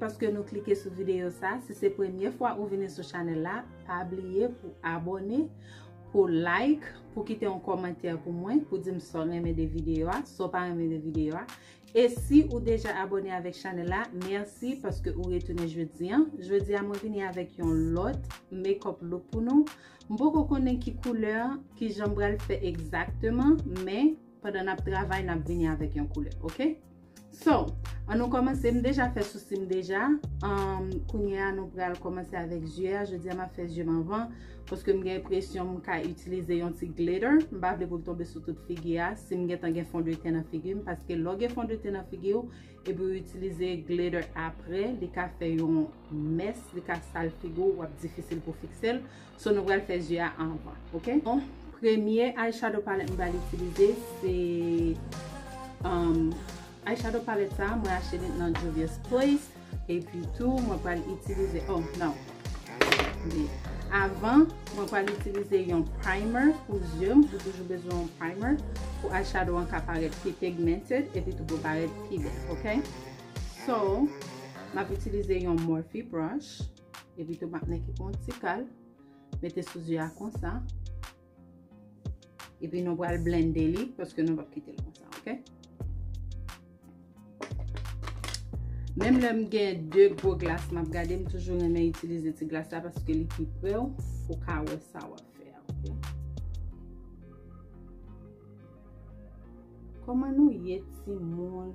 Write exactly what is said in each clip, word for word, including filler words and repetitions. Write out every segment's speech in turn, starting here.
paske nou klike sou videyo sa. Si se premye fwa ou vini sou chanèl la, pa bliye pou abòne, pou like, pou kite yon kòmantè pou mwen, pou di m sa w renmen de videyo a, sa w pa renmen de videyo a. E si ou deja abòne avèk chanèl la, mèsi paske ou retounen jodi a. Jodi a, mwen vini avèk yon lòt makeup look pou nou. M poko konnen ki koulè, ki jan m pral fè egzakteman, men pandan n ap travay, n ap vini avèk yon koulè, oke? So, an nou kòmanse. M deja fè sousi m deja. Um, kounye a, nou pral kòmanse avèk zye a. Jodi a, m ap fè zye m anvan, paske m gen enpresyon m ka itilize yon ti glitter. M pa vle pou l tonbe sou tout figi a. Si m gentan gen fondeten nan figi m, paske lè w gen fondeten nan figi w, epi w itilize glitter apre, li ka fè yon mès, li ka sal figi w, w ap difisil pou fikse l. So, nou pral fè zye a anvan, oke? Bon, premye eyeshadow palette m pral itilize, se, um, eyeshadow palette sa, mwen achte li nan Juvia's Place. Epi tou, mwen pral itilize, oh, non. Avan, mwen pral itilize yon primer pou zye m. Ou toujou bezwen yon primer pou eyeshadow an ka parèt pi pigmented, epi tou pou parèt pi bèl, oke? So, m ap itilize yon Morphe brush, epi tou m ap nèk yon ti kal, mete sou zye a konsa. Epi nou pral blende li, paske nou p ap kite l konsa, oke? Menm lè m gen de gwo glas m ap gade, m toujou renmen itilize ti glas la, paske li pi pre w, pou w ka wè sa w ap fè a, oke? Kòman nou ye, timoun?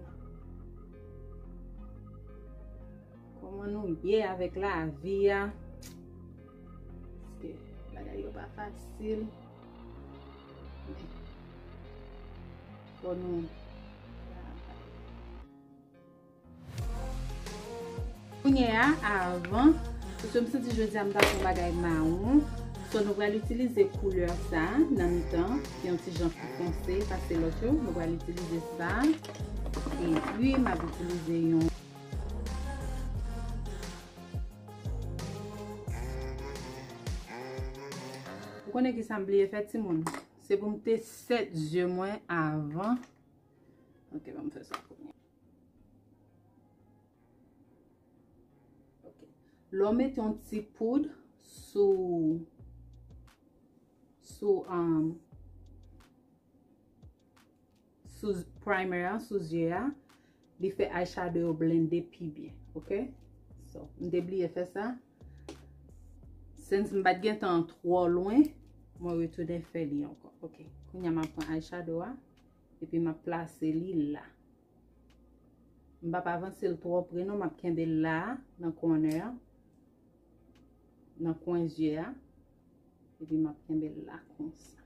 Kòman nou ye avèk lavi a? Paske bagay yo pa fasil. Men, fò nou travay. Kounye a, avan, paske m santi jodi a m ta fè yon bagay mawon. So, nou pral itilize koulè sa nan mitan, ki yon ti jan pi fonse pase lòt yo. Nou pral itilize sa. Epi, m ap itilize yon Ou konnen ki sa m bliye fè, timoun? Se pou m te sèt zye mwen avan. Ok, ban m fè sa premye. Ok. Lè w mete yon ti poud sou, sou, um, sou primer an, sou zye a, li fè eyeshadow yo blende pi byen, ok? So, m te bliye fè sa. Since m pa t gen tan twò lwen, mwen retounen fè li ankò. Ok, kounye a m ap pran eyeshadow a, epi m ap plase li la. M p ap avanse l twò pre non, m ap kenbe l la, nan corner a, nan kwen zye a, epi m ap kenbe l la konsa.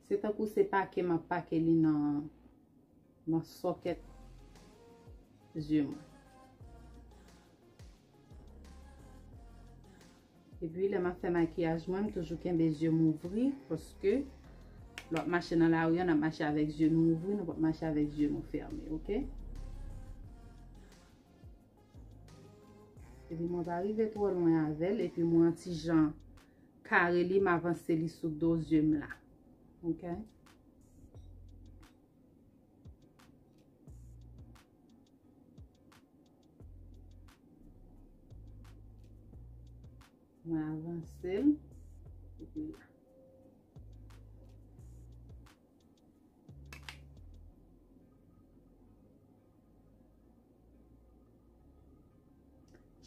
Se tankou se pake m ap pake li nan, nan sòkèt zye mwen. Epi, lè m ap fè makiyaj mwen, m toujou kenbe zye m ouvri, paske lè w ap mache nan lari a, n ap mache avèk zye nou ouvri, nou p ap mache avèk zye nou fèmen, ok? Epi, mwen pa rive twò lwen avè l, epi mwen yon ti jan kare li, m avanse li sou do zye m la. Ok? Mwen avanse l. Epi la.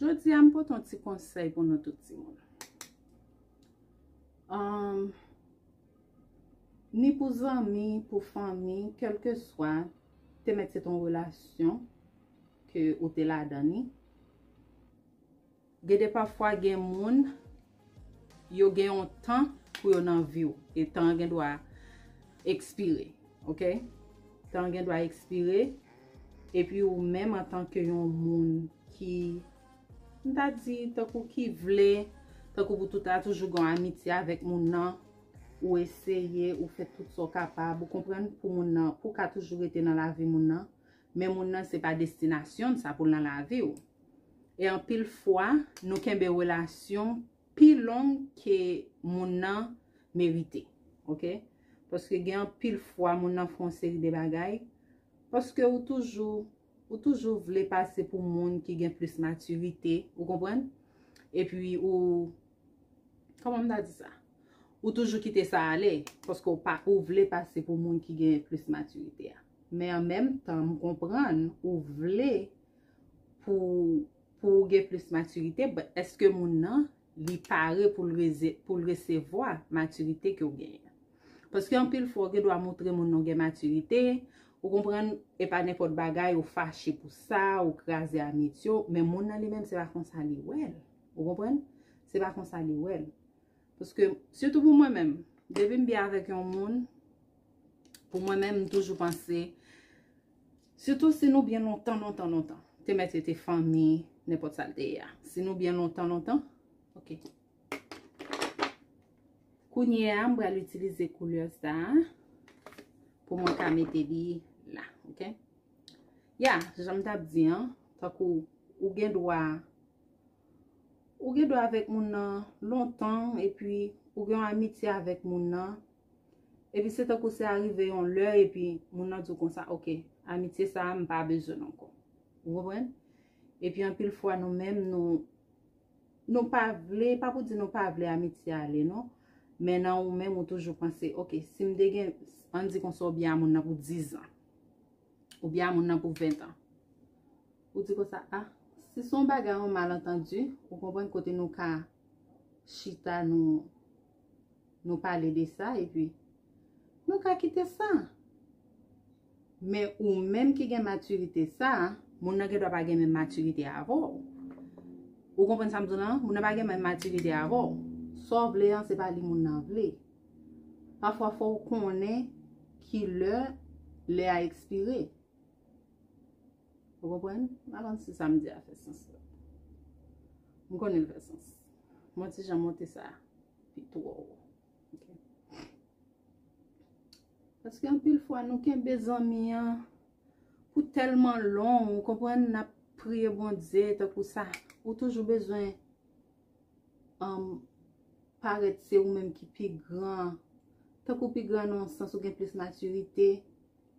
Jodi a, m pote yon ti konsèy pou nou tout timoun. Anm, ni pou zanmi, pou fanmi, kèlkeswa, te mèt se t on relasyon ke ou te ladan li. Gen de pafwa gen moun, yo gen yon tan pou yo nan vi w. E tan an gen dwa ekspire, ok? Tan an gen dwa ekspire, epi ou menm antanke yon moun ki, m ta di, tankou ki vle, tankou pou tout a toujou gen yon amitye avèk moun nan, ou eseye, ou fè tout sa w kapab, ou konprann, pou moun nan, pou w ka toujou rete nan lavi moun nan, men moun nan se pa destinasyon l sa pou l nan lavi w. E anpil fwa, nou kenbe relasyon pi long ke moun nan merite. Ok? Paske gen anpil fwa moun nan fè yon seri de bagay, Paske ou toujou, ou toujou vle pase pou moun ki gen plis matirite, ou konprann? Epi ou, kòman m ta di sa? Ou toujou kite sa ale, paske ou pa, ou vle pase pou moun ki gen plis matirite a. Men an menm tan, m konprann, ou vle pou, pou w gen plis matirite, but èske moun nan, li pare pou l reze-, pou l resevwa matirite ke w genyen? Paske anpil fwa, ou gen dwa montre moun nan w gen matirite, ou konprann, e pa nenpòt bagay, ou fache pou sa, ou kraze amitye w, men moun nan li menm, se pa konsa li wè l. Ou konprann? Se pa konsa li wè l. Paske, sitou pou mwen menm, depi m byen avèk yon moun, pou mwen menm, m toujou panse, sitou si nou byen lontan, lontan, lontan, te mèt rete fanmi, nenpòt sa l te ye a. Si nou byen lontan, lontan, ok. Kounye a, m pral itilize koulè sa a pou mwen ka mete li la, ok? Ya, jan m t ap di an, tankou ou gen dwa, ou gen dwa avèk moun nan lontan, epi ou gen yon amitye avèk moun nan, epi se tankou se arive yon lè, epi moun nan di w konsa, ok, amitye sa a, m pa bezwen l ankò. Ou konprann? Epi anpil fwa nou menm, nou, nou pa vle, pa pou di nou pa vle amitye ale, non. Men nan ou menm, ou toujou panse, ok, si m te gen, ann di konsa, ou byen a moun nan pou diz an. Ou byen a moun nan pou ven an. Ou di konsa, ah, si se yon bagay, yon malantandi, ou konprann kote nou ka chita, nou, nou pale de sa, epi nou ka kite sa. Men ou menm ki gen matirite sa, moun nan gen dwa pa gen menm matirite avè w. Ou konprann sa m di w lan? Moun nan pa gen menm matirite avè w. Sa w vle an, se pa li moun nan vle. Pafwa, fò w konnen ki lè, lè a ekspire. Ou konprann? M pa konn si sa m di a fè sans. M konnen l fè sans. Mwen ti jan monte sa pi twò wo. Ok. Paske anpil fwa, nou kenbe zanmi an pou tèlman long, ou konprann, n ap priye Bondye, tankou sa. Ou toujou bezwen, um, parèt se ou menm ki pi gran. Tankou pi gran nan yon sans, ou gen plis matirite.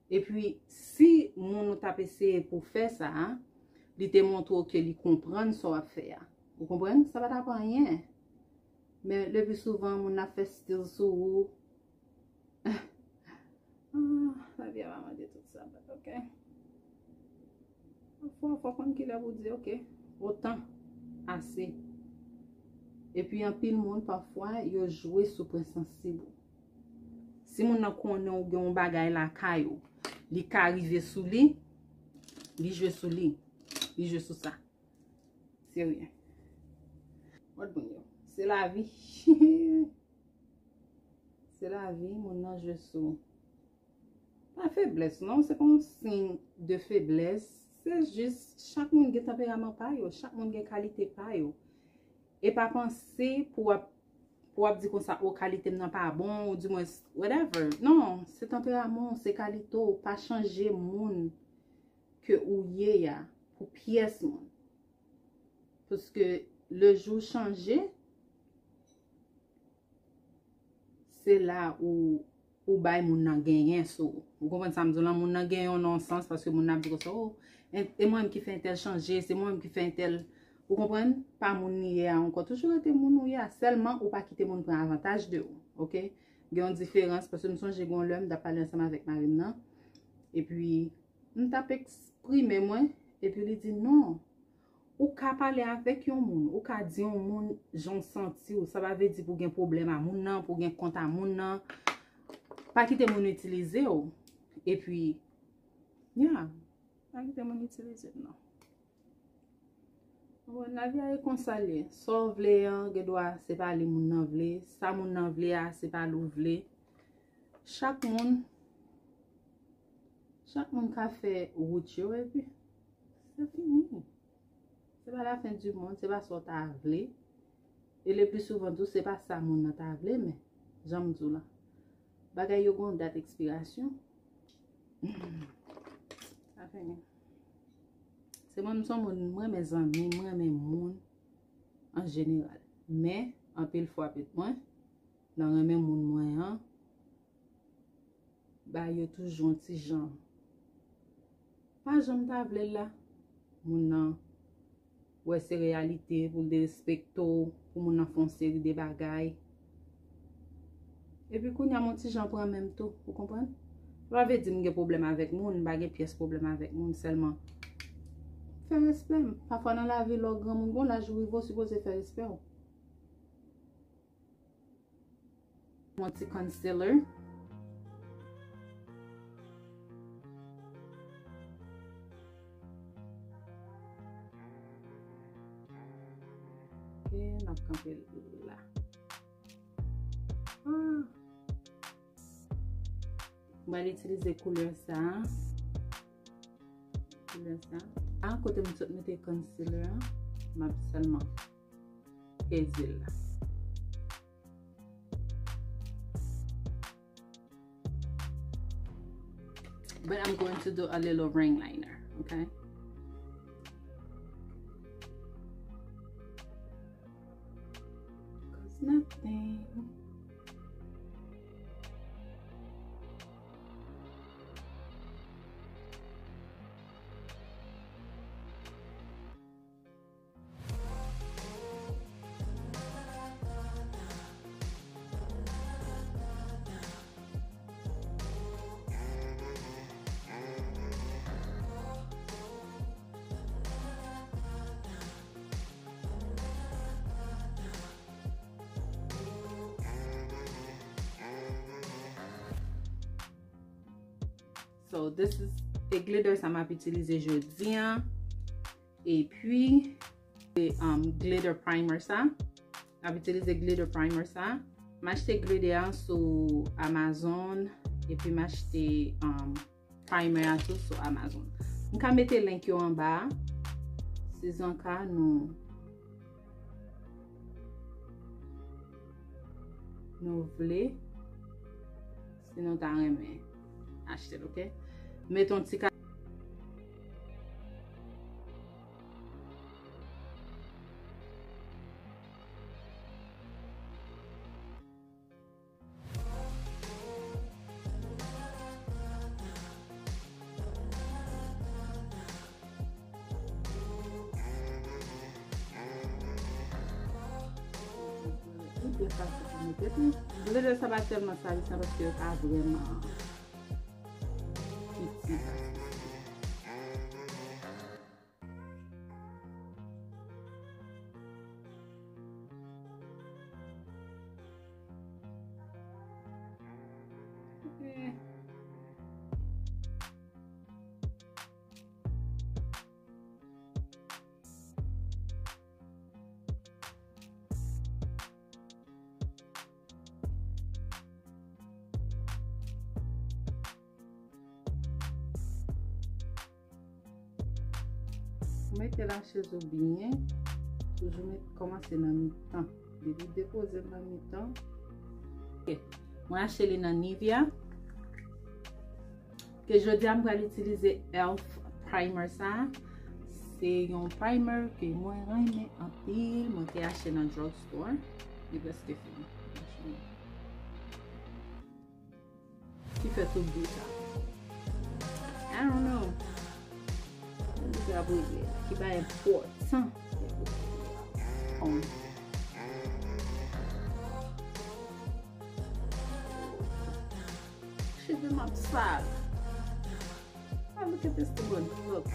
Epi, si moun ou t ap eseye pou fè sa a, li te montre w ke li konprann sa w ap fè a. Ou konprann? Sa pa t ap anyen. Men, le pli souvan, moun ap fè stil sou ou. Ah, lavi a pa mande tout sa, but ok. Pafwa, fò konn kilè pou di, ok, otan, ase. Epi anpil moun, pafwa, yo jwe sou pwen sansib ou. Si moun nan konnen ou gen yon bagay lakay ou, li ka rive sou li, li jwe sou li, li jwe sou sa. Serye. Wòt moun yo. Se lavi. Se lavi, moun nan jwe sou. Pa feblès, non, se pa yon siy de feblès. Se jis, chak moun gen tanperaman pa yo, chak moun gen kalite pa yo. E pa panse pou w ap, pou w ap di konsa, o, kalite m nan pa bon, ou dimwens, whatever. Non, se tanperaman w, se kalite w, pa chanje moun ke ou ye a pou pyès moun. Paske le jou chanje, se la ou, ou bay moun nan genyen sou ou. Ou konprann sa m di w lan? Moun nan genyen w nan yon sans, paske moun nan ap di konsa, o, e, e mwen menm ki fè entèl chanje, se mwen menm ki fè entèl. Ou konprann? Pa moun li ye a ankò. Toujou rete moun ou ye a. Sèlman ou pa kite moun pran avantaj de ou. Ok? Gen yon diferans, paske m sonje gen yon lè m t ap pale ansanm avèk mari m nan. Epi, m t ap eksprime mwen, epi li di, non. Ou ka pale avèk yon moun, ou ka di yon moun jan w santi w, sa pa vle di pou w gen pwoblèm a moun nan, pou w gen kont a moun nan. Pa kite moun itilize w. Epi, ya, pa kite moun itilize w, non. Bon, lavi a e konsa l ye. Sa w vle an, gen dwa se pa li moun nan vle. Sa moun nan vle a, se pa li w vle. Chak moun, chak moun ka fè wout yo, epi se fini. Se pa la fin du monde, se pa sa w ta vle. E le pli souvan tou, se pa sa moun nan ta vle, men, jan m di w la, bagay yo gen yon dat ekspirasyon. Sa fini. Se mwen, m se yon moun, m renmen zanmi, m renmen moun an jeneral. Men, anpil fwa, pit mwen, nan renmen moun mwen an, ba yo toujou yon ti jan. Pa jan m ta vle l la. Moun nan wè se reyalite, pou l derespekte w, pou moun nan fè yon seri de bagay. Epi kounye a m yon ti jan pran men m tou, ou konprann? Sa pa vle di m gen pwoblèm avèk moun, m pa gen pyès pwoblèm avèk moun, sèlman fè respè m. Pafwa nan lavi, lè w granmoun, gon laj ou rive, w sipoze fè respè w. Yon ti concealer. Ok, n ap kanpe la. Ah. Mwen itilize koulè sa. Koulè sa. A, kote m sot mete concealer an, m ap sèlman peze l la. But I'm going to do a little ring liner, okay? Cause nothing. So, this is, e glitter sa m ap itilize jodi a. Epi, se, um, glitter primer sa. M ap itilize glitter primer sa. M achte glitter an sou Amazon. Epi m achte, um, primer a tou sou Amazon. M ka mete link yo anba a. Sizanka nou, nou vle. Si nou ta renmen achte l, ok? Met yon ti ka- Li byen fasil pou mete tou. Glitter sa pa tèlman salisan paske yo pa vrèman piti fasil. Ou mete lachèz ou byen. Toujou met, kòmanse nan mitan. Depi w depoze l nan mitan. Ok. Mwen achte li nan Nivea. Ke jodi a m pral itilize elf primer sa. Se yon primer ke mwen renmen anpil. Mwen te achte nan drugstore. Li prèske fini. Ki fè tout bri sa? I don't know. Ki pa enpòtan. Cheve m ap sal. Ah, look at this thing. Look.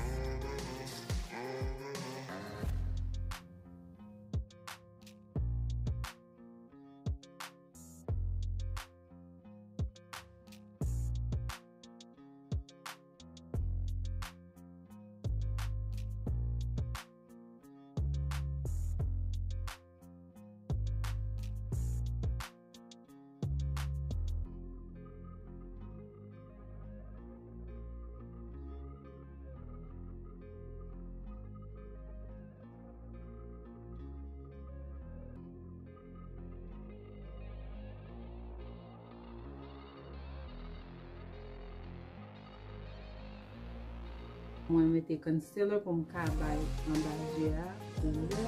Mwen mete concealer pou m ka bay anba je a koulè.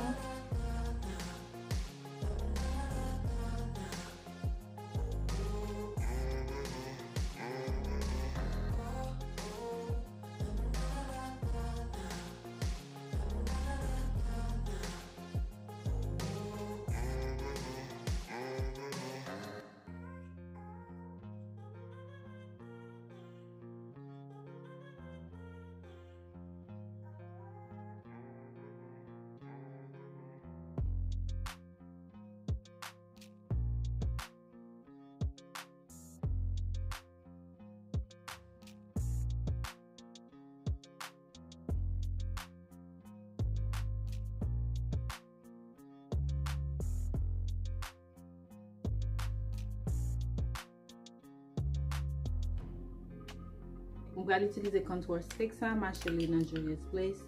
Mwen pral itilize contour stick sa, m achte li nan Juvia's Place.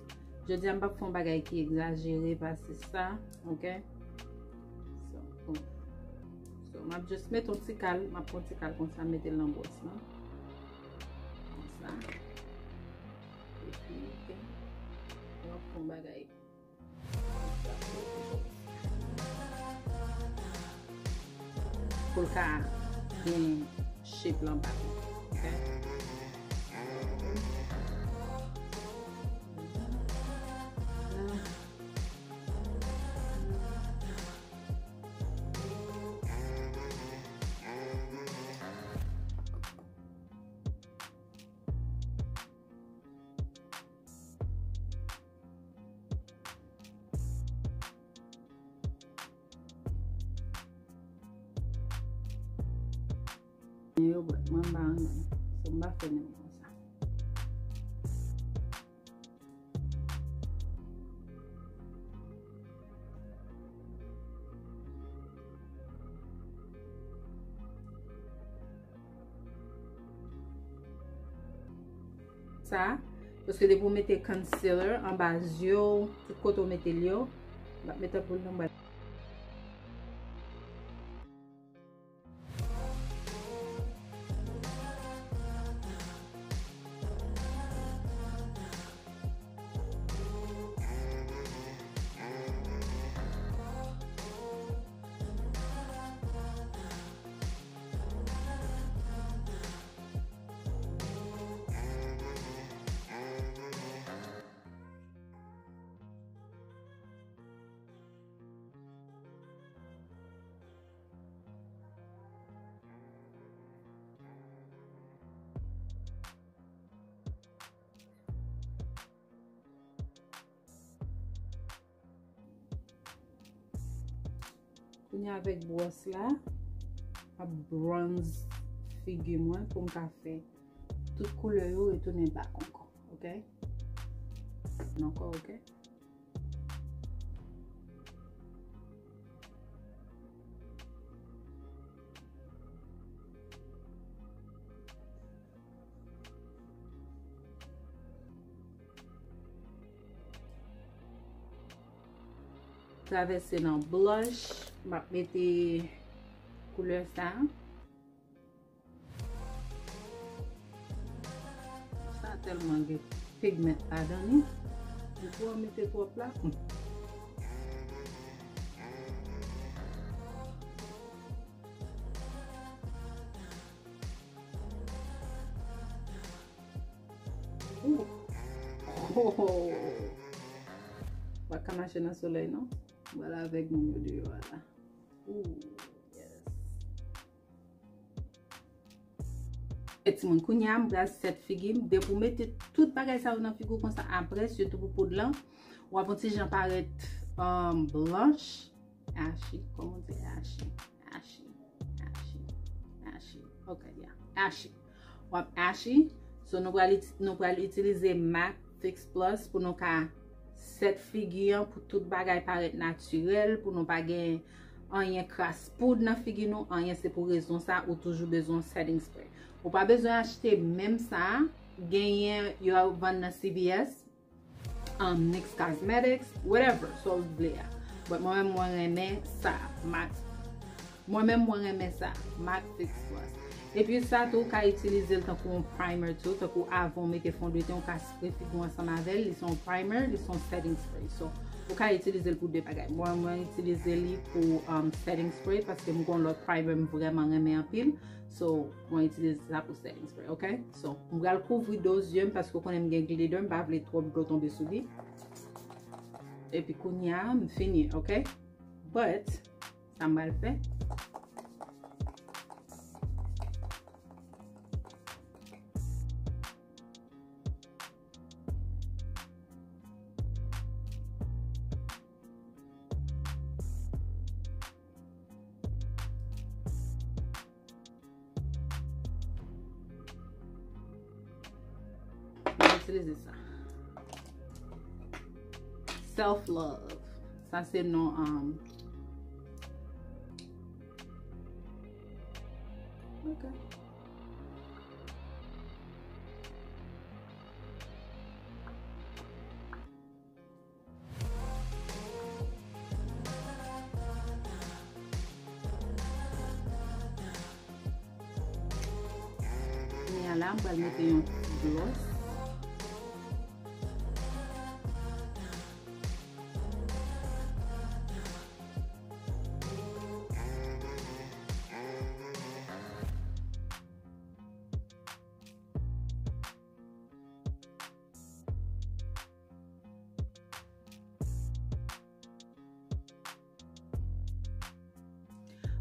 Jodi a m p ap fè yon bagay ki egzajere pase sa, ok? So, oh. So, m ap just mete yon ti kal, m ap pran yon ti kal konsa, mete l nan bwòs lan. Konsa. Epi, ok. M ap fè yon bagay. Pou l ka gen shape lan pa tou. Ok? Yo, but mwen m pa renmen. So, m pa fè menm konsa. Sa, paske depi w mete concealer anba zye w, tout kote w mete l yo, m ap mete anpil nan bwat. Kounye a avèk bwòs la, m ap bronze figi mwen pou m ka fè tout koulè yo retounen back ankò, ok? Ankò, ok? Travèse nan blush, m ap mete koulè sa. Sa tèlman gen pigment ladan li. Ou twò mete twòp la. Ooh. Oh. Pa ka mache nan solèy non. Vwala avèk moun yo deyò a la. Ooh, yes. E timoun, kounye a m pral set figi m. Depi w mete tout bagay sa yo nan figi w konsa, apre, sitou pou poud lan, w ap yon ti jan parèt, um, blanch. Ashy, kòman w di ashy? Ashy, ashy, ashy. Ok, yeah. Ashy. W ap ashy. So, nou pral iti-, nou pral itilize MAC Fix Plus pou nou ka set figi an, pou tout bagay parèt natirèl, pou nou pa gen anyen kras poud nan figi nou, anyen, se pou rezon sa ou toujou bezwen yon setting spray. Ou pa bezwen achte menm sa, genyen yo vann nan C V S, um, NYX Cosmetics, whatever, sa w vle a. But mwen menm, mwen renmen sa, MAC. Mwen menm, mwen renmen sa, MAC Fix Plus. Epi sa tou, ou ka itilize l tankou yon primer tou, tankou avan w mete fondeten, ou ka spray figi w ansanm avè l, li se yon primer, li se yon setting spray. So, ou ka itilize l pou de bagay. Mwen, mwen itilize li pou, um, setting spray, paske m gen yon lòt primer m vrèman renmen anpil. So, mwen itilize sa pou setting spray, ok? So, m pral kouvri do zye m paske w konnen m gen glitter, m pa vle twòp dlo tonbe sou li. Epi kounye a, m fini, ok? But, sa m pral fè. Mwen itilize sa. Self love. Sa se non, um, ok. La, m pral mete yon ti gloss.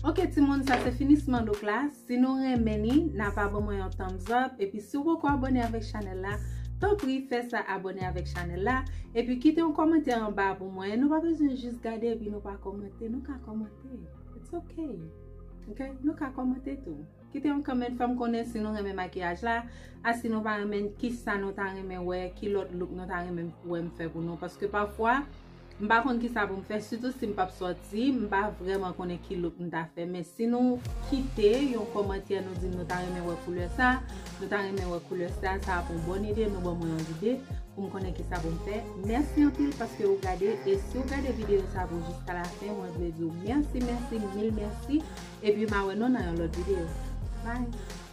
Ok, timoun, sa se finisman look la. Si nou renmen li, n a pa ban mwen yon thumbs up. Epi si w poko abòne avèk chanèl la, tanpri fè sa, abòne avèk chanèl la. Epi kite yon kòmantè anba pou mwen. Nou pa bezwen jis gade epi nou pa kòmante. Nou ka kòmante. It's ok. Ok? Nou ka kòmante tou. Kite yon comment, fè m konnen si nou renmen makiyaj la, a si nou pa renmen, kisa nou ta renmen wè, ki lòt look nou ta renmen wè m fè pou nou. Paske pafwa, m pa konn kisa pou m fè, sitou si m p ap sòti, m pa vrèman konnen ki look m ta fè. Men si nou kite yon kòmantè, nou di m nou ta renmen wè koulè sa, nou ta renmen wè koulè sa, sa ap yon bòn ide, nou ban mwen yon ide pou m konnen kisa pou m fè. Mèsi anpil paske ou gade, e si ou gade videyo sa pou jiska la fen, mwen vle di w mèsi, mèsi, mil mèsi. Epi m a wè nou nan yon lòt videyo. Bye!